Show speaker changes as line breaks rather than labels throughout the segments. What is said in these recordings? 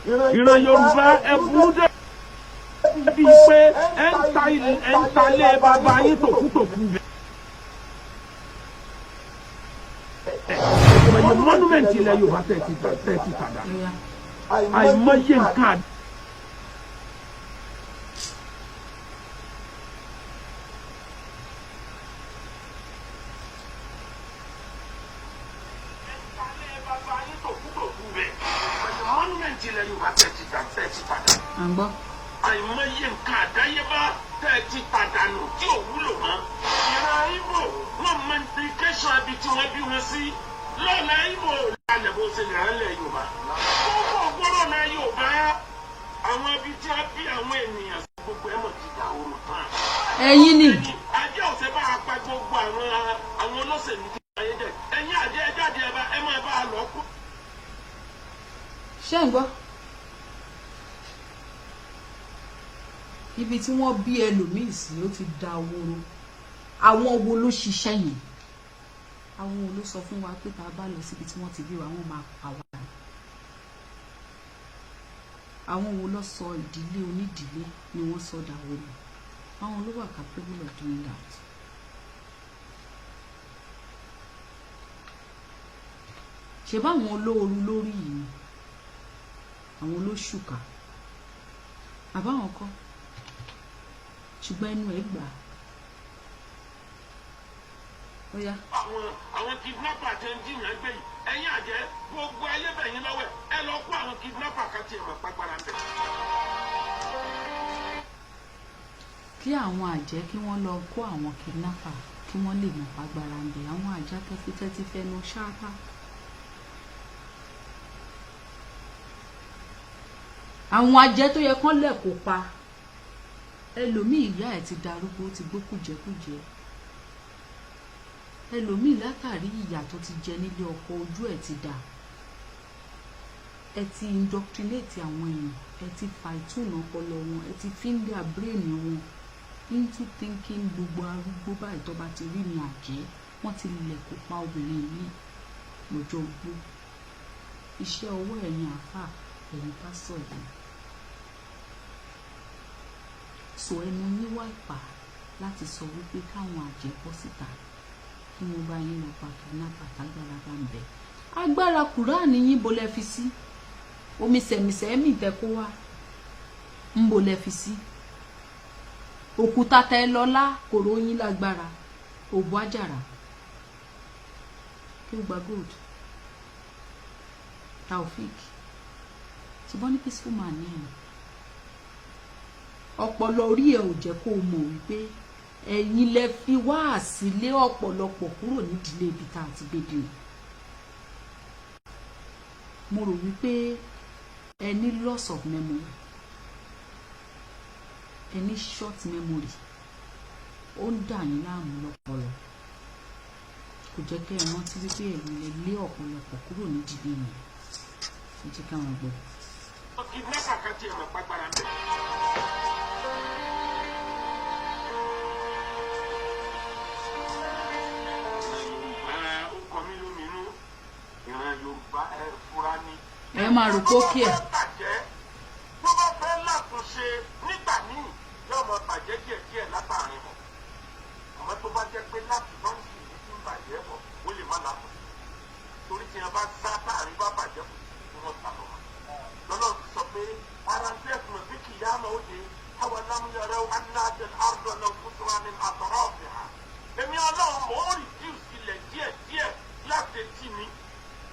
Ìran Yorùbá, ẹ burú dé bíi pé ẹ ń ta ẹ ń ta lé bàbá yín tòkútòkú bẹ́ẹ̀. Àìmọye monument ilẹ̀ Yorùbá tẹ̀ ti tàdá.
Ó yá.
Àìmọye nǹkan. Monument ilẹ̀ Yorùbá tẹ̀ ti tàdá.
À ń gbọ́.
Àìmọye nǹkan àdáyébá tẹ́ ẹ ti pàdánù tí ò wúlò mọ́. Ìran Ìgbò, wọ́n mọ implication ibi tí wọ́n bí wọn sí. Lọ́nà Ìgbò lálẹ́ bó ṣe lè rán lẹ̀ Yorùbá. Gbogbo ògbóró lẹ̀ Yorùbá, àwọn ibi tí wọ́n bí àwọn ènìyàn sí, gbogbo ẹ̀ mọ̀ ti dà òrò tán.
Ẹ̀yin ni.
Ajé ọ̀sẹ̀ bá a pa gbogbo àwọn olóṣèlú tí wọ́n yé jẹ. Ẹ̀yin àjẹ́, ẹ jáde, ẹ bá ẹ máa bá a lọ kú.
Ṣé ń gbọ́ ibi tí wọ́n bí ẹlòmíì sí, ó ti da woro. Àwọn wo ló ṣiṣẹ́ yẹn? Àwọn wo ló sọ fún wa pé tá a bá lọ síbi tí wọ́n ti bí wa, wọ́n máa pa wá ni? Àwọn wo ló sọ ìdílé onídìílé ni wọ́n sọ dàwórò? Àwọn ló wà capable of doing that? Ṣe báwọn olóoru lórí yìí ni, àwọn olóṣùkà àbáwọn kọ́, ṣùgbọ́n ẹnu ẹ̀ gbà á. Ó yá.
Àwọn kidnapper tẹ́ ń jiyàn gbé yìí, ẹ̀yin àjẹ́, gbogbo ayé bẹ̀yìn lọ́wọ́ ẹ̀, ẹ lọ kó àwọn kidnapper kan tiẹ̀ mọ̀ pàgbára ń bẹ̀.
Kí àwọn àjẹ́ kí wọ́n lọ kó àwọn kidnapper, kí wọ́n lè mọ̀ pàgbára ń bẹ̀. Àwọn àjá tẹ́fítẹ́tí fẹ́nu ṣáátá. Àwọn àjẹ́ tó yẹ kán lẹ̀ kó pa ẹlòmíì, ìyá ẹ̀ ti darúgbó, ti gbó kùjẹ́kùjẹ́. Ẹlòmíì, látàrí ìyà tó ti jẹ nílé ọkọ, ojú ẹ̀ ti dà. Ẹ ti indoctrinate àwọn èèyàn, ẹ ti fa ìtúnà ọpọlọ wọn, ẹ ti finger brain wọn into thinking gbogbo arúgbó báyìí tó bá ti rí ní àjẹ́. Wọ́n ti lẹ̀ kó pa obìnrin yìí lọ́jọ́ ogbó. Iṣẹ́ ọwọ́ ẹ̀yin àáfàá, ẹ̀yin pásọ̀ yìí, sọ ẹnu yín wá ìpà láti sọ wípé káwọn àjẹ́ bọ́ síta, kí wọ́n bá yín lọ pa kidnapper. Tágbára bá ń bẹ, agbára Kùránì yín bo lẹ fi sí? Omi sẹ̀mìsẹ̀mì tẹ kó wá ń bo lẹ fi sí? Òkúta tẹ lọ́lá kòró yín lágbára. Òbú àjàrà kí ó gba gold. Taofik, ṣùgbọ́n ní peaceful man ní ẹ̀, ọpọlọ orí ẹ ò jẹ́ kó o mọ̀ wípé ẹ̀yin lẹ fi wáàsí lé ọ̀pọ̀lọpọ̀ kúrò nídìílé ibi tá a ti gbé bí o. Mo rò wípé ẹ ní loss of memory, ẹ ní short memory, ó ń dà yín láàmú lọ́pọlọ, kò jẹ́ kẹ́ ẹ rántí wípé ẹ̀yin lẹ lé ọ̀pọ̀lọpọ̀ kúrò nídìílé yẹn. Ẹ jẹ́ káwọn gbọ́.
Kidnapper kan tiẹ̀ mọ̀ pàgbára ń bẹ̀. Yorùbá, ó kọ mí lóminú. Ìran Yorùbá, ẹ fura ni.
Ẹ máa rò pókè ẹ.
Bàjẹ́ tó bá fẹ́ látúnṣe nígbà míì, yóò máa bàjẹ́ díẹ̀díẹ̀ látàrin bọ̀. Àmọ́ tó bá jẹ́ pé láti bọ́ǹkì yìí ti ń bàjẹ́ bọ̀, ó lè má látúnṣe, torí tí wọn bá sá táàrin bá bàjẹ́, kù kí wọ́n sá lọ. Lọ́lọ́run ti sọ pé ara ń tẹ̀sùn mọ̀ bí kìyàmọ̀ ó de awalam yaraw anna atil arda nanqusuha min atrafiha. Èmi Ọlọ́run mò ń reduce ilẹ̀ díẹ̀díẹ̀ láti etí mi.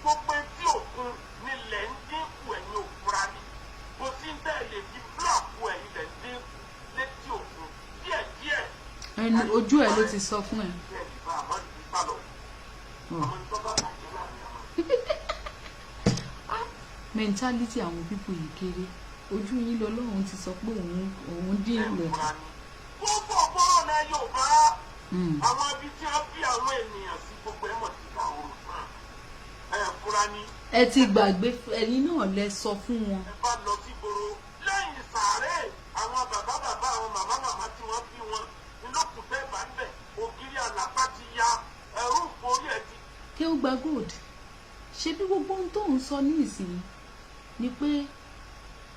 Gbogbo etí òkun nílẹ̀ ń dínkù, ẹ̀yin òfura ni. Kò sí ń tẹ́ lè fi block ẹ̀, ilẹ̀ ń dínkù létí òkun díẹ̀díẹ̀.
Ẹnu ojú ẹ ló ti sọ fún ẹ.
Bẹ́ẹ̀ ni bá àmọ́ ní sálọ. Àmọ́ ní tó bá bàjẹ́ láàrin àmọ́.
Mentality àwọn people yìí kéré. Ojú yín lọ́lọ́run ti sọ pé òun dín ilẹ̀.
Fura ni. Gbogbo ọgbọ́n náà Yorùbá, àwọn ibi tí wọ́n bí àwọn ènìyàn sí, gbogbo ẹ̀ mọ̀ sí ká òru tán. Ẹ fura ni.
Ẹ ti gbàgbé, ẹ̀yin náà lẹ sọ fún wọn.
Ẹ bá lọ sí gbòòrò, lẹ́yìn sàárè àwọn bàbá bàbá, àwọn màmá màmá tí wọ́n bí wọn ńlọkùtẹ́ bá ń bẹ̀, ògiri àlàpà ti ya, ẹ̀rú orí ẹ̀ ti.
Kí ó gba gold, ṣé bí gbogbo ohun tó ń sọ ní ìsìn ni pé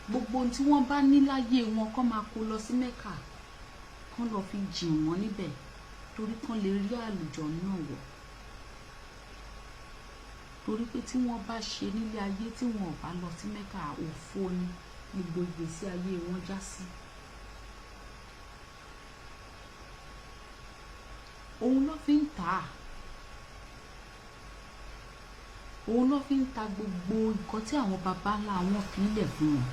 Gbogbo ohun tí wọ́n bá ní láyé wọn, kán máa kó lọ sí Mẹ́kà, kán lọ fi jìn wọ́n níbẹ̀, torí kán lè rí àlùjọ náà wọ̀. Torí pé tí wọ́n bá ṣe nílé ayé, tí wọn ò bá lọ sí Mẹ́kà, òfo ni gbogbo ìgbésí ayé wọn já sí. Òun ló fi ń tà á, òun ló fi ń ta gbogbo nǹkan tí àwọn baba ńlá wọn fi lẹ̀ fún wọn,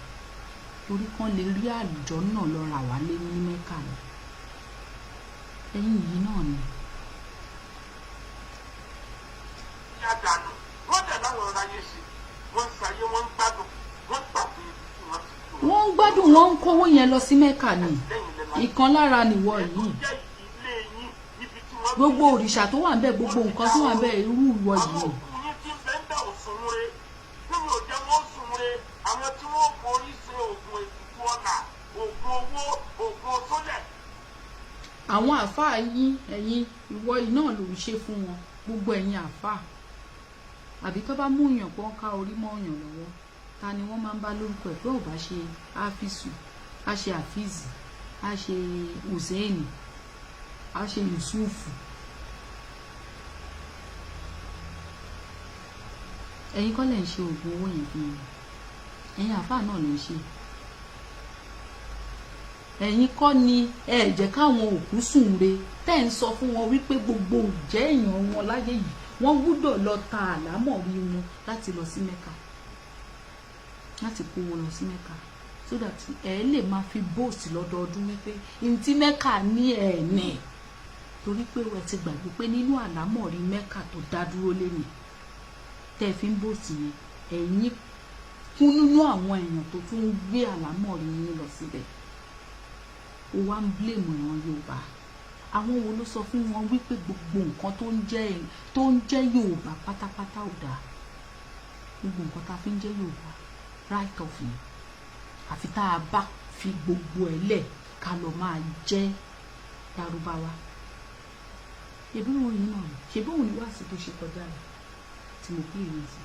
torí kán lè rí àlùjọ náà lọ rà wálé ní Mẹ́kà ni. Ẹ̀yin yìí náà ni.
Yá dànù, wọ́n dẹ̀ láwọn ráyé ṣe, wọ́n ń sayé, wọ́n ń gbádùn, wọ́n gbàgbé ibi tí wọ́n ti tó.
Wọ́n ń gbádùn, wọ́n ń kówó yẹn lọ sí Mẹ́kà ni.
Lẹ́yìn lẹ́la
Ìkan lára nìwọ
tó
yìí.
jẹ́ ilé yín, ibi tí wọ́n
Gbogbo òrìṣà tó wà ń bẹ̀, gbogbo nǹkan tó wà ń bẹ̀, irú ìwọ
àwọn
yìí.
Òkú yín tí ń bẹ ń bẹ ò sùn re. Kí ni ò jẹ́ wọ́n sùn re? Àwọn tí wọ́n forí ṣe oògùn ètùtù ọ̀nà, oògùn owó, oògùn òṣòlẹ̀.
Àwọn àáfàá yín, ẹ̀yin ìwọ yìí náà ló ń ṣe fún wọn. Gbogbo ẹ̀yin àáfàá, àbí tó bá mú yàn pọ́n ká orí mọ́ yàn lọ́wọ́, ta ni wọ́n máa ń bá lórúkọ ẹ̀? Pé ò bá ṣe áfíìsù, á ṣe àfíìsì, á ṣe hùsẹ́ẹ̀nì, á ṣe yusufu. Ẹ̀yin kọ́ lẹ̀ ń ṣe oògùn owó yẹn fún wọn? Ẹ̀yin àáfàá náà ló ń ṣe. Ẹ̀yin kọ́ ni ẹ jẹ́ káwọn òkú sùn re, tẹ́ ń sọ fún wọn wípé gbogbo ìjẹ́ èèyàn wọn láyé yìí, wọ́n gbúdọ̀ lọ ta àlámọ̀rí wọn láti lọ sí Mẹ́kà, láti kó wọn lọ sí Mẹ́kà, so that ẹ lè máa fi boast lọ́dọọdún wípé ntí Mẹ́kà ní ẹ̀ ní, torí pé ẹ ti gbàgbé pé nínú àlámọ̀rí Mẹ́kà tó dá dúró lẹ́nu tẹ́ ẹ fi ń boast yẹn, ẹ̀yin kún nínú àwọn èèyàn tó tún ń gbé àlámọ̀rí yín lọ síbẹ̀. Ó wá ń blame ìran Yorùbá. Àwọn wo ló sọ fún wọn wípé gbogbo nǹkan tó ń jẹ́ Yorùbá pátápátá ò dáa? Gbogbo nǹkan tá a fi ń jẹ́ Yorùbá, right off ni, àfi tá a bá fi gbogbo ẹ̀ lẹ̀ ká lọ máa jẹ́ Lárúbáwá. Ṣebí òun yìí náà ni, ṣebí òun ni wáàsí tó ṣe kọjá rẹ̀ tí mo pè é sí.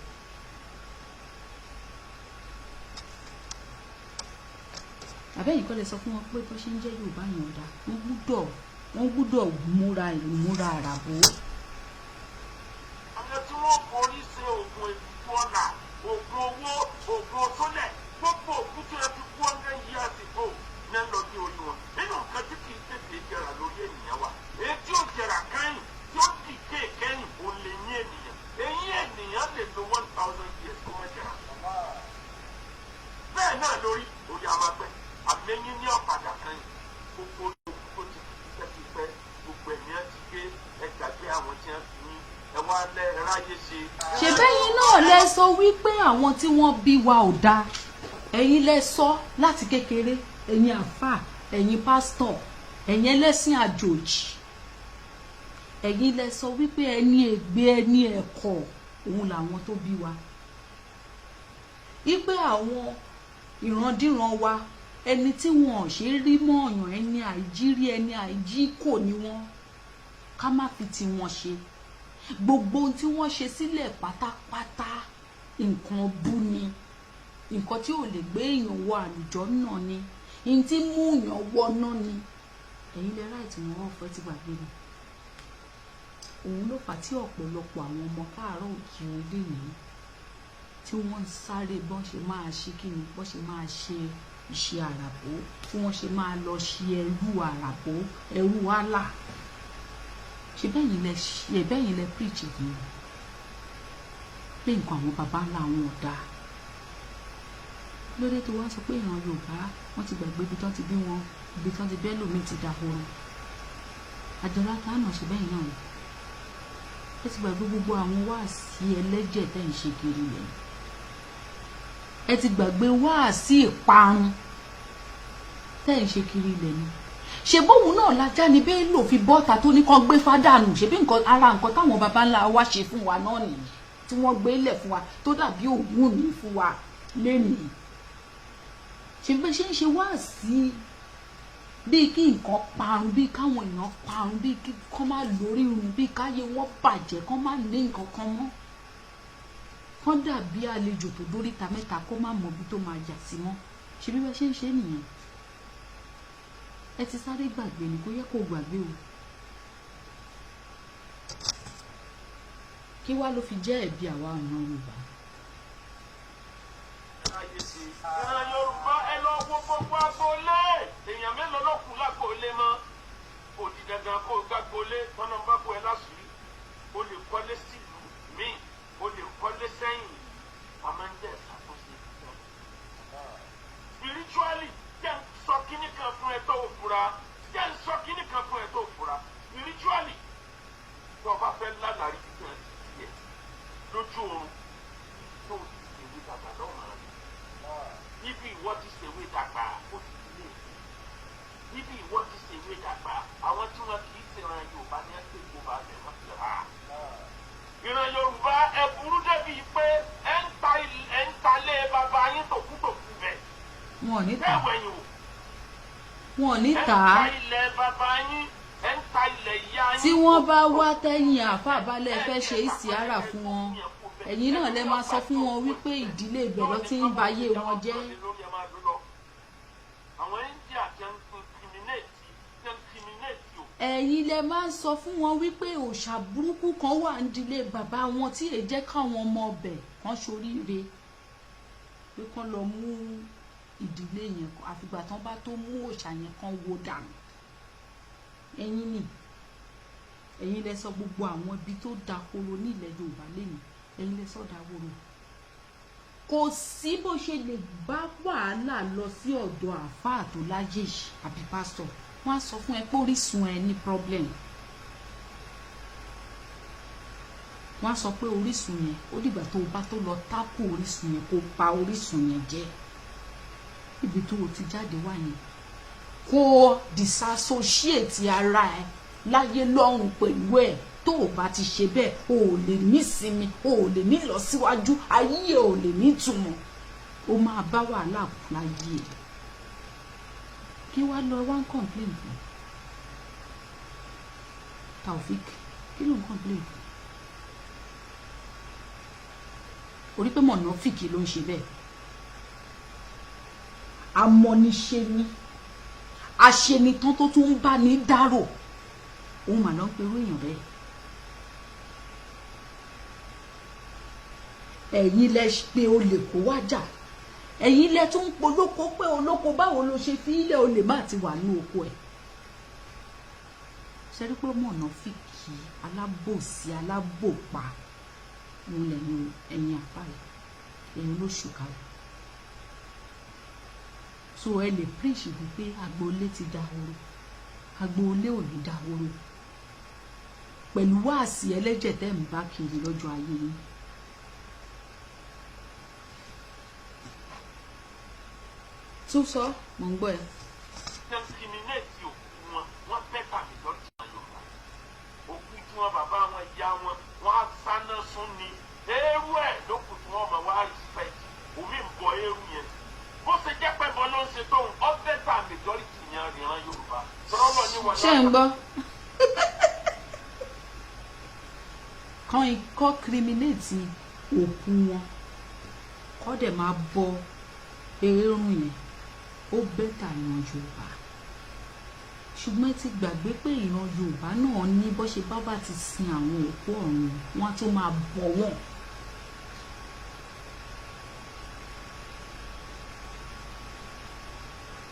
Àbẹ́yìn kọ́ lè sọ fún wọn pé bó ṣe ń jẹ́ Yorùbá yẹn ò dáa, wọ́n gbúdọ̀ múra ìmúra àràbò.
Àwọn tí wọ́n forí ṣe oògùn ètùtù ọ̀nà, oògùn owó, oògùn òṣòlẹ̀, gbogbo òkú tí wọ́n ti kú 100 years ago ní ẹ lọ sí orí wọn. Nínú nǹkan tí kì í tètè jẹrà lórí ènìyàn wa, èyí tí ó jẹrà kẹ́yìn, tí ó dìde kẹ́yìn, ò lè yín ènìyàn. Eyín ènìyàn lè lo 1,000 years kó má jẹrà. Bẹ́ẹ̀ náà lórí orí amágbẹ́ àmẹ́yìn ní ọ̀padà kẹ́yìn. Gbogbo òkú tó ti kú tipẹ́tipẹ́, gbogbo ẹ̀mí ẹ̀ ti gbé. Ẹ gbàgbé àwọn tí wọ́n fi yín, ẹ wá lẹ́ ẹ ráyé ṣe.
Ṣèbẹ́yìn náà lẹ sọ wípé àwọn tí wọ́n bí wa ò dáa. Ẹ̀yin lẹ sọ láti kékeré, ẹ̀yin àfáà, ẹ̀yin pásítọ̀, ẹ̀yin ẹlẹ́sìn àjòjì, ẹ̀yin lẹ sọ wípé ẹni ègbé, ẹni ẹ̀kọ́ òun làwọn tó bí wa, wípé àwọn ìrandíran wa, ẹni tí wọn ò ṣe rí mọ́ ọ̀yàn, ẹni àìjírí, ẹni àìjí kò ní wọn, ká má fi tiwọn ṣe. Gbogbo ohun tí wọ́n ṣe sílẹ̀ pátápátá, nǹkan bú ni, nǹkan tí ò lè gbé èèyàn wọ àlùjọ náà ni, n tí mú èèyàn wọná ni. Ẹ̀yin lẹ write wọn off. Ti gbàgbé ni. Òun ló fà á tí ọ̀pọ̀lọpọ̀ àwọn ọmọ káàárọ̀ òjíire lónìí tí wọ́n ń sáré bọ́n ṣe máa ṣe kí ni, bọ́n ṣe máa ṣe iṣẹ́ àràbó, tí wọ́n ṣe máa lọ ṣe ẹrú àràbó, ẹrú wàhálà. Ṣe bẹ́yìn lẹ preach fún wọn pé nǹkan àwọn baba ńlá wọn ò dáa lóde tó wá sọ pé ìran Yorùbá, wọ́n ti gbàgbé ibi tán ti bí wọn, ibi tán ti bẹ́ẹ̀ lómi ti dahoro àjọlá kánà. Ṣe bẹ́yìn náà ni ẹ ti gbàgbé gbogbo àwọn wáàsí ẹlẹ́jẹ̀ tẹ́ ń ṣe kiri yẹn? Ẹ ti gbàgbé wáàsí ìparun tẹ́ ń ṣe kiri ilẹ̀ ni. Ṣe bóun náà lajá ni Bello fi bọ́ta tó ní kán gbé fádànù? Ṣebí nǹkan ara nǹkan táwọn baba ńlá wa ṣe fún wa náà nìyí tí wọ́n gbé lẹ̀ fún wa, tó dàbí ògùn ní fún wa lénìí. Ṣe bẹ́ẹ̀ ṣe ń ṣe wáàsí bíi kí nǹkan parun, bíi káwọn èèyàn parun, bíi kí kán má lórí irun, bíi káyé wọn bàjẹ́, kán má ní nǹkan kan mọ́, kán dàbí àlejò tó dóríta mẹ́ta, kó má mọ ibi tó máa yà sí mọ́? Ṣe bí bá ṣe ń ṣe nìyẹn? Ẹ ti sáré gbàgbé ni, kò yẹ kó gbàgbé o. Kí wá ló fi jẹ́ ẹ̀bi àwa ìran Yorùbá?
Ìran Yorùbá, ẹ lọ wo gbogbo agboolé, èèyàn mélòó ló kù lágboolé mọ́? Kò di dandan kó o gbàgboolé tọ́nà bá bọ́ ẹ láṣìírí. O lè kọ́lé sílùú míì, o lè kọ́lé sẹ́yìn. A máa ń jẹ́ ìṣàkóso spiritually. Jẹ́ ń sọ kíní kan fún ẹ tó o fura, jẹ́ ń sọ kíní kan fún ẹ tó o fura. Spiritually, tó o bá fẹ́ lálàrí kíkan sí ẹ lójú oorun, tó o sì ṣèwé dàgbà lọ́wọ́ rẹ, níbi ìwọ ti ṣèwé dàgbà, ó ti di lé níbi ìwọ ti ṣèwé dàgbà. Àwọn tí wọn kì í ṣèràn Yorùbá ní ẹgbẹ́ ìjọba rẹ, wọn ti rà á. Ìran Yorùbá, ẹ burú débi pé ẹ ń ta, ẹ ń ta lé bàbá yín tòkútòkú bẹ̀.
Wọn ò ní tà.
Bẹ́ẹ̀ wẹ̀yìn o.
Wọn ò ní
Ẹ ń
tà á.
ta ilẹ̀ bàbá yín, ẹ ń ta ilẹ̀ ìyá yín.
Tí wọ́n bá wá tẹ́yìn àáfàá balẹ̀ fẹ́ ṣe ìsìára fún wọn, ẹ̀yin náà lẹ máa sọ fún wọn wípé ìdílé ibẹ̀ ló ti ń bayé wọn jẹ́.
Àwọn India ti ń incriminate, ti ń criminate o.
Ẹ̀yin lẹ máa ń sọ fún wọn wípé òòṣà burúkú kan wà nídìílé bàbá wọn tí èyí jẹ́ káwọn ọmọ ọbẹ̀ kan ṣoríire, pé kán lọ mú ìdílé yẹn, àfìgbà tán bá tó mú òòṣà yẹn kan wó dànù. Ẹ̀yin ni, ẹ̀yin lẹ sọ gbogbo àwọn ibi tó dahoro nílẹ̀ Yorùbá lẹ́nu, ẹ̀yin lẹ sọ dahoro. Kò sí bó ṣe lè bá wàhálà lọ sí ọ̀dọ̀ àáfàá tó láyé yìí àbí pásítọ̀, wọ́n á sọ fún ẹ pé orísun ẹ ní problem. Wọ́n á sọ pé orísun yẹn, ó dìgbà tó o bá tó lọ tákù orísun yẹn, kó o pa orísun yẹn jẹ́, ibi tó o ti jáde wá yẹn, kó o disassociate ara ẹ láyé lọ́run pẹ̀lú ẹ̀. Tó o bá ti ṣe bẹ́ẹ̀, o ò lè ní sinmi, o ò lè ní ìlọsíwájú, ayé ẹ ò lè ní ìtumọ̀, o máa bá wàhálà kú láyé ẹ. Kí wàá lọ wá ń complain fún Taofik? Kí ló ń complain fún? Orí pé mọ̀nàfíkì ló ń ṣe bẹ́ẹ̀, amọ́niṣe ni, aṣenitán tó tún ń bá ní dárò, òun mà ló ń perú èèyàn bẹ́ẹ̀. Ẹ̀yin lẹ pé olè kó wá jà, ẹ̀yin lẹ tún ń polóko pé olóko, báwo ló ṣe fi ilẹ̀ olè má ti wà ní oko ẹ̀? Ṣe rí pé mọ̀nàfíkì, alábòsí, alábòpa òun lẹ́yìn ẹ̀yin àpá yìí, ẹ̀yin ló ṣùkà yìí. So ẹ lè preach wípé agboolé ti dahoro, agboolé ò ní dahoro pẹ̀lú wáàsí ẹlẹ́jẹ̀ tẹ́ ń bá kiri lọ́jọ́ ayé yín. Tún sọ, mò ń gbọ́ ẹ.
Ti ń criminate òkú wọn, wọ́n better majority wọn Yorùbá. Òkú tí wọn bàbá wọn, ìyá wọn, wọn á sáná sún ni eérú ẹ̀ lókùn tí wọ́n máa wá respect. Omi ń bọ eérú yẹn, bó ṣe jẹ́ pé bọ́ ló ń ṣe tóun, ọ better majority yẹn ìran Yorùbá tọ́lọ́ ní wọn.
Ṣé ń gbọ́ kàn kọ́ criminate òkú wọn, kọ́ dẹ̀ máa bọ eérún yẹn, ó better ìran Yorùbá. Ṣùgbọ́n ẹ ti gbàgbé pé ìran Yorùbá náà ní bó ṣe bá bá ti sin àwọn òkú ọ̀run wọn, á tún máa bọ wọ́n.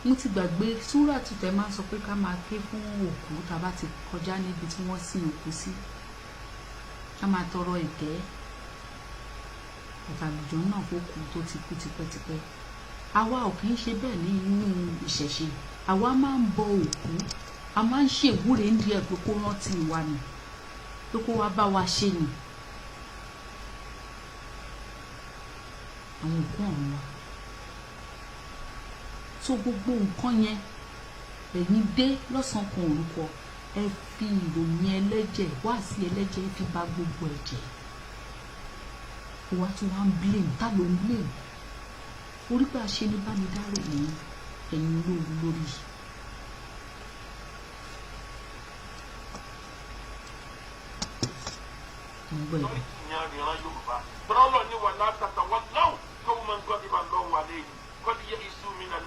Mo ti gbàgbé súrà tùtẹ̀ máa ń sọ pé ká máa ké fún òkú tá a bá ti kọjá níbi tí wọ́n sin òkú sí, ká máa tọrọ ìkẹ́ àtàlùjọ náà fókù tó ti kú tipẹ́tipẹ́. Àwa ò kì í ṣe bẹ́ẹ̀ ní inú ìṣẹ̀ṣe. Àwa máa ń bọ òkú, a máa ń ṣèwúre ń di ẹ̀ pé kó rántí wa ni, pé kó wá bá wa ṣe ni àwọn òkú ọ̀run wa. So gbogbo nǹkan yẹn, ẹ̀yin dé lọ́sàn-án kan orúkọ, ẹ fi ìròyìn ẹlẹ́jẹ̀ wá sí ẹlẹ́jẹ̀, ẹ fi bà gbogbo ẹ̀ jẹ́. Wá tún wá ń blame. Ta ló ń blame? Orí pé aṣenibánidárò ní ẹ̀yin olóoru lórí. Mo ń gbọ́ ẹ̀.
Ìyẹn ìran Yorùbá tọ́lọ́ ní wà látàtà wọn náà kó wọn gbọ́ bí wọn lọ́wọ́ alẹ́ yìí kọ́ di yẹ isu mi nà.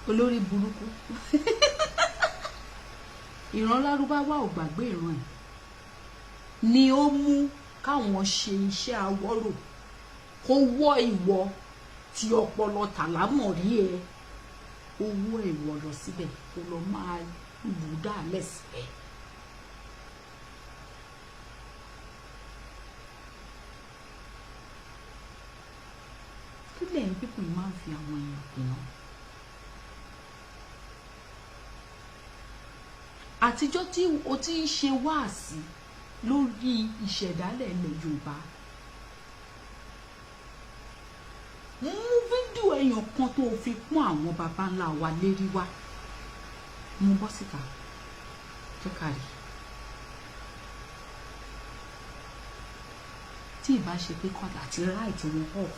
Olórí burúkú. Ìran Lárúbáwá ò gbàgbé ìran ẹ̀ ni ó mú káwọn ṣe iṣẹ́ awọ́rò kó wọ́ ìwọ tí ọpọlọ tàlámọ̀ rí ẹ, owó ìwọ lọ síbẹ̀ kó lọ máa lù dálẹ̀ síbẹ̀. Kí lẹ́yìn pípọ̀ yìí máa ń fi àwọn èèyàn pè náà? Àtijọ́ tí o ti ń ṣe wáàsí lórí ìṣẹ̀dálẹ̀ ilẹ̀ Yorùbá, mú fídíò èèyàn kan tó fi pọ́n àwọn baba ńlá wa lérí wá, mú bọ́ síta, jẹ́ ká rí. Tí ìbá ṣe pé kọ́ńtà àti right wọn off,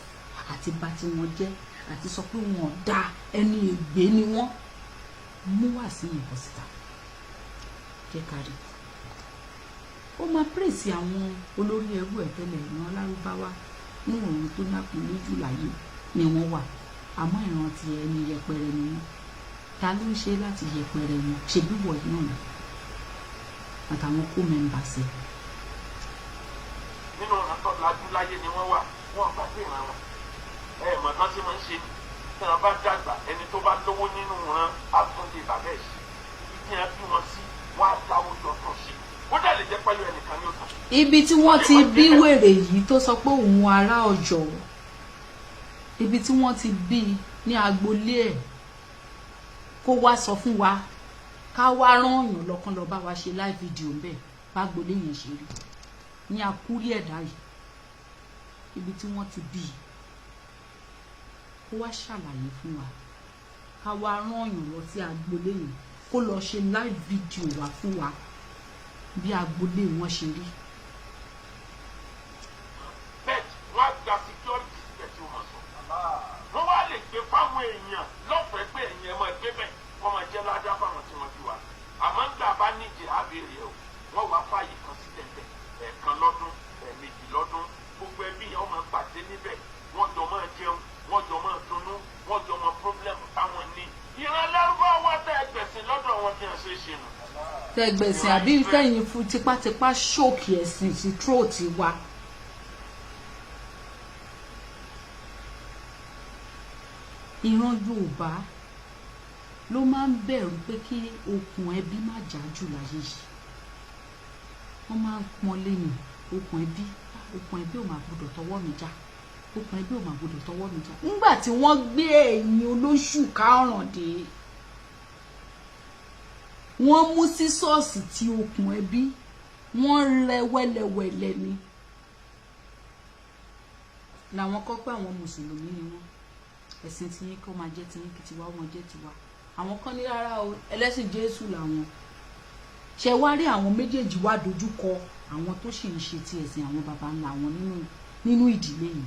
àti bà tí wọ́n jẹ́, àti sọ pé wọn dá ẹni ègbé ni wọ́n, mú wá sí yẹn bọ́ síta, jẹ́ ká rí. Ó máa pèsè àwọn olórí ẹrú ẹ̀ tẹ́lẹ̀. Ìran Lárúbáwá ní òun tó nápọn lójú láyé ni wọ́n wà, àmọ́ ìran ti ẹni yẹpẹrẹ ni wọ́n. Ta ló ń ṣe láti yẹpẹrẹ wọn? Ṣebí wọ̀nyí náà ni àtàwọn kó members ẹ̀.
Nínú ọ̀nà tó lajú láyé ni wọ́n wà. Wọ́n gbàgbé ìran wọn. Ẹ mọ̀ tán tí wọ́n ń ṣe ni tí wọ́n bá dàgbà, ẹni tó bá lówó nínú wọn á tún lè bàbá ẹ̀ sí ibi tí wọ́n bí wọn sí, wọ́n á dáwọ́ jọ tún ṣe. Ó dẹ̀ lè jẹ́ pẹ̀lú ẹnìkan ní òtún.
Ibi tí wọ́n ti bí wèrè yìí tó sọ pé òun ará Ọ̀yọ́, ibi tí wọ́n ti bí ní agboolé ẹ̀, kó wá sọ fún wa, ká wá rán èèyàn lọ́kàn lọ bá wa ṣe live video ńbẹ̀ bágboolé yẹn ṣe rí ní akúrí ẹ̀dá yìí. Ibi tí wọ́n ti bí i, kó wá ṣàlàyé fún wa, ká wá rán èèyàn lọ sí agboolé yẹn, kó lọ ṣe live video wá fún wa bí agboolé wọn ṣe rí.
Bẹ́ẹ̀ wọ́n á gba security síbẹ̀ tí ó máa sọ. Wọ́n wá lè gbé fáwọn èèyàn lọ́fẹ̀ẹ́ pé ẹ̀yin ẹ̀ máa gbé bẹ̀, kọ́ máa jẹ́ ládá fáwọn tí wọ́n bí wa. Àmọ́ ń gbà bá níjẹ̀ ábẹ́rẹ́ o, wọ́n wá fààyè kan sílẹ̀ bẹ̀, ẹ̀ẹ̀kan lọ́dún, ẹ̀ẹ̀mejì lọ́dún, gbogbo ẹbí yẹn wọ́n máa pàdé níbẹ̀, wọ́n jọ máa jẹun, wọ́n jọ máa dunnú, wọ́n jọ mọ problem táwọn ní. Ìran Lárúbáwá tẹ́ ẹgbẹ̀sìn lọ́dọ̀ wọn bí wọ́n ṣe é ṣe nù.
Tẹgbẹ̀sìn àbí tẹ̀yìn fún tipátipá ṣòkì ẹ̀sìn sí throat wa. Ìran Yorùbá ló máa ń bẹ̀rù pé kí okùn ẹbí má já jù láyé yìí. Wọ́n máa ń pọ́n lẹ́yìn okùn ẹbí. Okùn ẹbí ò máa gbọdọ̀ tọwọ́ mi já, okùn ẹbí ò máa gbọdọ̀ tọwọ́ mi já. Nígbà tí wọ́n gbé ẹ̀yìn olóṣù kárùn dé, wọ́n mú sísọ́ọ̀sì tí okùn ẹbí wọ́n rẹ wẹ́lẹ́wẹ́lẹ́ ni. Làwọn kọ́ pé àwọn mùsùlùmí ni wọ́n, ẹ̀sìn tí yín kó máa jẹ́ tiyín, kí tiwa wọn jẹ́ tiwa. Àwọn kan ní rárá o, ẹlẹ́sìn Jésù làwọn. Ṣe wá rí àwọn méjèèjì wá dojú kọ àwọn tó sì ń ṣe ti ẹ̀sìn àwọn baba ńlá wọn nínú ìdílé yìí.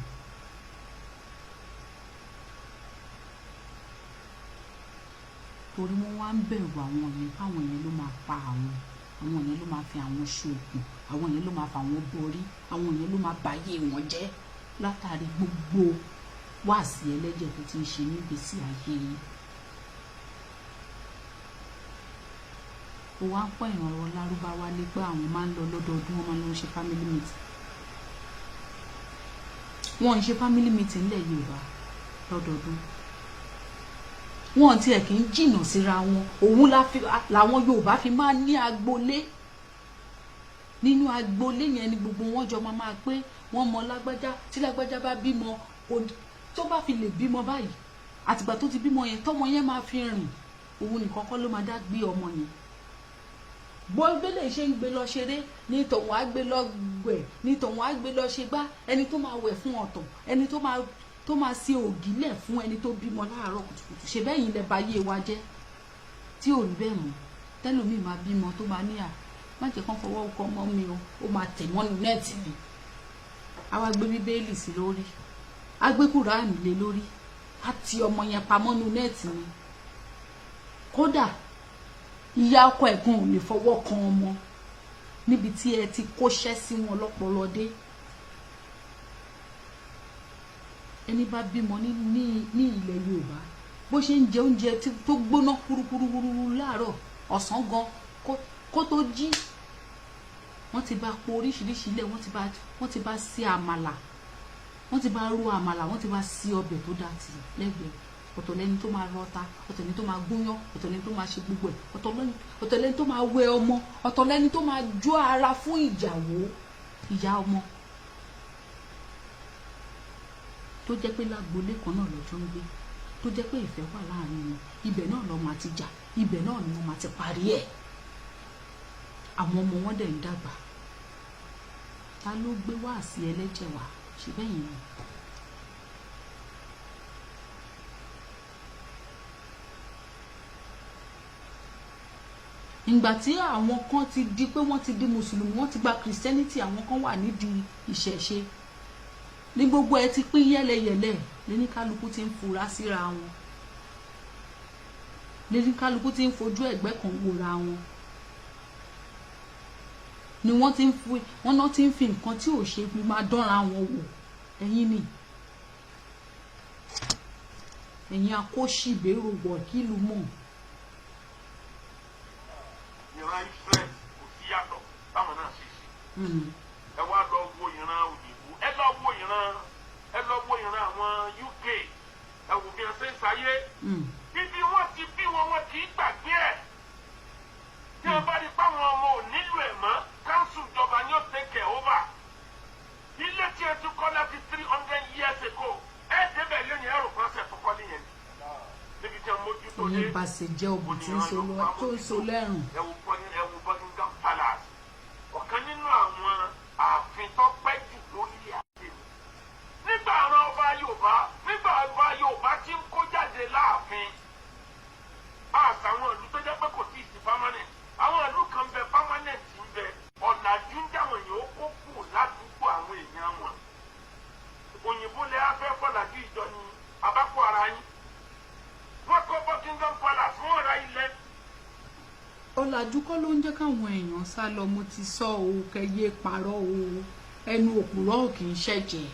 Torí wọ́n wá ń bẹ̀rù àwọn yẹn, fáwọn yẹn ló máa pa àwọn, àwọn yẹn ló máa fi àwọn ṣoògùn, àwọn yẹn ló máa fa àwọn borí, àwọn yẹn ló máa báyé wọn jẹ́ látàrí gbogbo wáàsí ẹlẹ́jẹ̀ tó ti ń ṣe nígbèésí ayé yìí. Ó wá ń pọ̀ ìrànwọ́ Lárúbáwá lé pé àwọn máa ń lọ lọ́dọọdún, wọ́n máa ń lọ ṣe family meeting. Wọ́n ń ṣe family meeting nílẹ̀ Yorùbá lọ́dọọdún. Wọn tiẹ̀ kì í jìnnà síra wọn. Òun làwọn Yorùbá fi máa ń ní agboolé. Nínú agboolé yẹn ni gbogbo wọn jọ máa pé wọ́n mọ lágbájá. Tí lágbájá bá bímọ, tó bá fi lè bímọ báyìí, àtìgbà tó ti bímọ yẹn, tọmọ yẹn máa fi rìn, òun nìkan kọ́ ló máa dá gbé ọmọ yẹn. Bó bẹ́lẹ̀ ṣe ń gbé lọ ṣeré ní tòun á gbé lọ wẹ̀, ní tòun á gbé lọ ṣe gbá, ẹni tó máa wẹ̀ fún ọ̀tọ̀, ẹni tó máa ṣe ògìlẹ̀ fún ẹni tó bímọ láàárọ̀ kùtùkùtù. Ṣe bẹ́ẹ̀ yín lẹ bà ayé wa jẹ́ tí ò rí bẹ́ẹ̀ mọ́. Tẹ́lòmíì máa bímọ tó máa níyà, má jẹ́ kán fọwọ́ kọ ọmọ mi o, ó máa tẹ̀ mọ́nu net ni. A wá gbé Bíbélì sí lórí, á gbé Kùránì lé lórí, á ti ọmọ yẹn pamọ́ nu net ni. Kódà ìyá ọkọ ẹ̀gbọ́n ò lè fọwọ́ kan ọmọ níbi tí ẹ ti kóṣẹ́ sí wọn lọ́pọlọ dé. Ẹni bá bímọ ní ilẹ̀ Yorùbá Bó ṣe ń jẹ oúnjẹ tó gbóná kúrúkúrúkúrú láàárọ̀, ọ̀sán gan, kó tó jí, wọ́n ti bá po oríṣiríṣi ilẹ̀, wọ́n ti bá sí àmàlà, wọ́n ti bá ro àmàlà, wọ́n ti bá sí ọbẹ̀ tó dáa tì lẹ́gbẹ̀ẹ́. Ọ̀tọ̀ lẹni tó máa rọta, ọ̀tọ̀ lẹni tó máa gúnyán, ọ̀tọ̀ lẹni tó máa ṣe gbogbo ẹ̀, ọ̀tọ̀ lẹni tó máa wẹ ọmọ, ọ̀tọ̀ lẹni tó máa jó ara fún ìyàwó, ìyá ọmọ, tó jẹ́ pé lágboolé kan náà lọ́jọ́ ń gbé, tó jẹ́ pé ìfẹ́ wà láàrin wọn. Ibẹ̀ náà lọ́ máa ti jà, ibẹ̀ náà ni wọ́n máa ti parí ẹ̀. Àwọn ọmọ wọn dẹ̀ ń dàgbà. Ta ló gbé wáàsí ẹlẹ́jẹ̀ wá ṣe bẹ́yìn ni? Ìgbà tí àwọn kan ti di pé wọ́n ti di mùsùlùmí, wọ́n ti gba Christianity, àwọn kan wà nídìí ìṣẹ̀ṣe, ní gbogbo ẹ ti pín yẹ́lẹyẹ̀lẹ, lẹ́níkálukú ti ń fura síra wọn, lẹ́níkálukú ti ń fojú ẹ̀gbẹ́ kan wòra wọn, ni wọ́n ti ń fi wọ́n náà ti ń fi nǹkan tí ò ṣe fi máa dánra wọn wò. Ẹ̀yin ni ẹ̀yin akóṣìbérò wọ̀ kílù mọ̀.
Ìran Israel, kò sí yàtọ̀ táwọn náà ṣe ṣe. Ẹ wá lọ wo ìran òyìnbó, ẹ lọ wo ìran àwọn UK, ẹ wò bí wọn ṣe ń ṣayé. Ibi wọn ti bí wọn, wọn kì í gbàgbé ẹ. Tí wọn bá rí páwọn ọmọ ò nílò ẹ mọ́, council ìjọba ni ó take care over ilé tí ẹ ti kọ́ láti 300 years ago. Ẹ débẹ̀ lẹ́yìn ẹrù kan ṣe tó kọ́ nìyẹn níbi tí wọn mójútó dé.
Ìyẹn bá ṣe jẹ́ ògùn tí ń so tó ń so lẹ́rùn.
Ẹ wo Buckingham Palace, ọ̀kan nínú àwọn ààfin tó pẹ́ jù lórílẹ̀ ayé ni. Nígbà ọba Yorùbá tí ń kó jáde láàfin, àṣà àwọn ìlú tó jẹ́ pé kò tíì sí permanent, àwọn ìlú kan bẹ, permanent ń bẹ, ọ̀làjú ń jáwọn èèyàn ó kó kù ládùúgbò àwọn èèyàn wọn. Òyìnbó lè á fẹ́ fọ̀làjú ìjọ ni abákọ̀ ara yín. Wọ́n kọ́ Buckingham Palace, wọ́n ra ilẹ̀.
Ọ̀làjú kọ́ ló ń jẹ́ káwọn èèyàn sá lọ. Mo ti sọ o, kẹyẹ parọ́ o, ẹnu òpùrọ́ ò kì í ṣẹ̀jẹ̀.